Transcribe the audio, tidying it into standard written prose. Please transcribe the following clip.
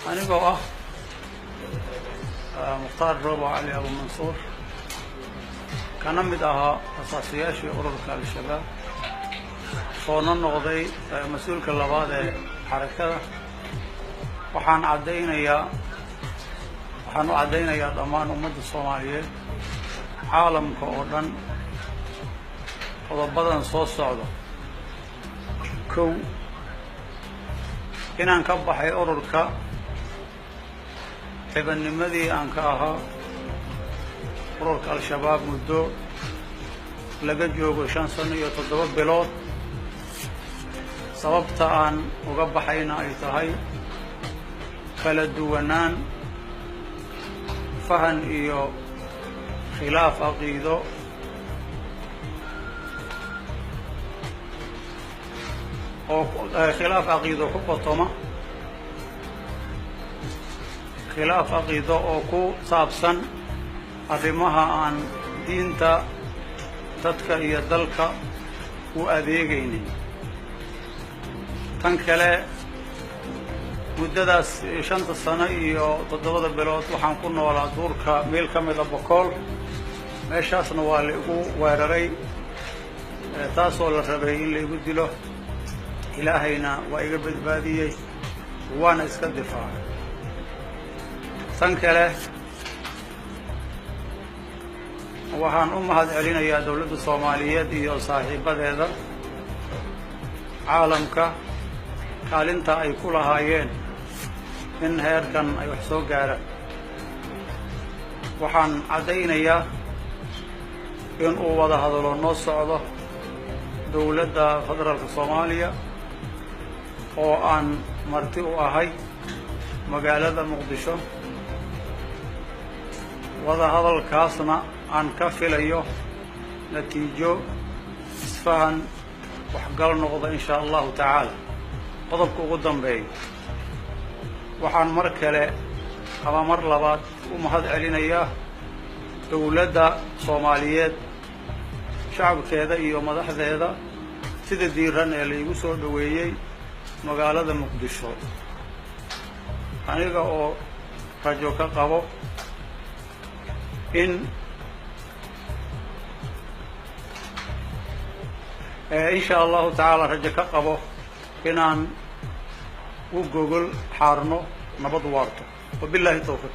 Anigoo ah Mukhtaar Robo Cali Abu Mansuur, kana mid ahaa asaasiyaashii ururka Al-Shabaab, soona noqday mas-uulka labaad ee xarakada, waxaan caddaynayaa, waxaan u caddaynayaa dhammaan ummadda Soomaaliyeed, caalamka oo dhan, qodobadan soo socda. Kow, inaan ka baxay ururka xibadnimadii aan ka ahaa ururka Al-Shabaab muddo laga joogo 5 sano iyo 7 bilood. Sababta aan uga baxayna ay tahay kala duwanaan fahan iyo khilaaf caqiido oo khilaaf caqiido ku qotoma, khilaaf caqiido oo ku saabsan arrimaha aan diinta, dadka iyo dalka u adeegaynin. Tan kale, muddadaas 5-ta sano iyo 7-da bilood waxaan ku noolaa duurka meel ka mida Bokool. Meeshaasna waa la igu weeraray, taasoo la rabay in la igu dilo. Ilaahayna waa iga badbaadiyey, waana iska difaacay. Tan kale, waxaan u mahad celinayaa dowladda Soomaaliyeed iyo saaxiibadeeda caalamka kaalinta ay ku lahaayeen in heerkan ay wax soo gaaraan. Waxaan caddaynayaa in uu wada hadalo noo socdo dowladda federaalka Soomaaliya oo aan marti u ahay magaalada Muqdisho, wada hadalkaasna aan ka filayo natiijo isfahan waxgal noqda, in shaa Allahu tacaala. Qodobka ugu dambeeya, waxaan mar kale ama mar labaad u mahad celinayaa dowladda Soomaaliyeed, shacabkeeda iyo madaxdeeda sida diiran ee laigu soo dhoweeyey magaalada Muqdisho, aniga oo rajo ka qabo in sha Allahu tacaala rajo ka qabo inaan u gogol xaarno nabad waarto. Wabillahi tawfiiq.